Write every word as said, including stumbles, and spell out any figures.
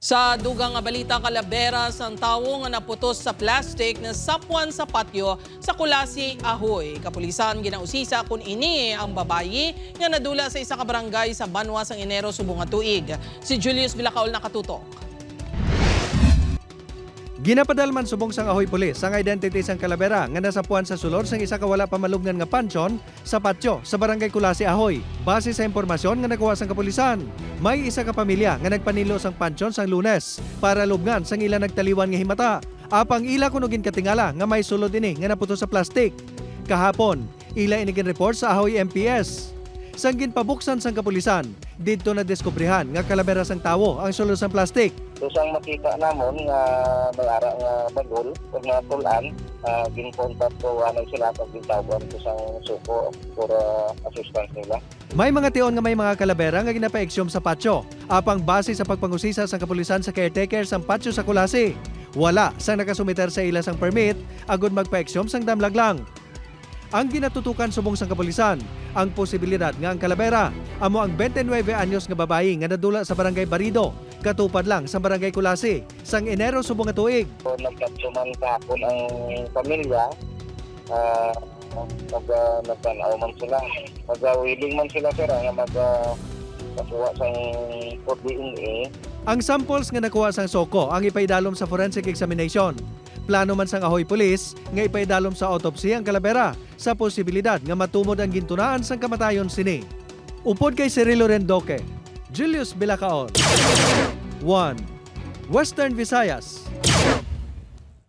Sa dugang nga balita, kalabera sang tawo nga naputos sa plastic nasapwan sa patio sa Culasi, Ahoy. Kapulisan ginausisa kon ini ang babayi nga nadula sa isa ka barangay sa banwa sang Enero subong nga tuig. Si Julius Villacaol nakatutok. Ginapadalman subong sang Ahoy Police ang identity sang kalabera nga nasapwan sa sulod sang isa ka wala pa malubngan nga pansyon sa patyo sa Barangay Culasi, Ahoy. Base sa impormasyon nga nakuha sang kapulisan, may isa ka pamilya nga nagpanilo sang pansyon sang Lunes para lubngan sang ila nagtaliwan nga himata. Apang ila kuno ginkatingala nga may sulod ini nga naputos sa plastik. Kahapon, ila ini ginreport sa Ahoy M P S. Sang ginpabuksan sang kapulisan, didto nadiskubrihan nga kalabera sang tawo ang sulod sang plastik. So, sang makita namon nga may ara nga bagol ug mga tul-an, ah, ginkontak ko anay sila pag gintawgan ko sang suko for, ah, assistance nila. May mga tion nga may mga kalabera nga ginapaeksyom sa patyo. Apang base sa pagpangusisa sang kapulisan sa caretaker sang patyo sa Culasi, wala sang nakasumiter sa ila sang permit agud magpaeksyom sang damlag lang. Ang ginatutukan subong sang kapulisan, ang posibilidad nga ang kalabera amo ang twenty-nine anyos nga babayi nga nadula sa Barangay Barido, katupad lang sa Barangay Culasi, sang Enero subong nga tuig. So, nagkatsuman kahapon ang pamilya, ah, mag, ah, nagtan-aw man sila. Mag, ah, willing man sila, sir, ah, nga mag, ah, kakuha sang for D N A. Ang samples nga nakuha sang suko ang ipaidalom sa forensic examination. Plano man sang Ahoy Police nga ipaidalom sa autopsy ang kalabera sa posibilidad nga matumod ang gintunaan sang kamatayon sini. Upod kay Cirilo Rendoque, Julius Bilacaon, One Western Visayas.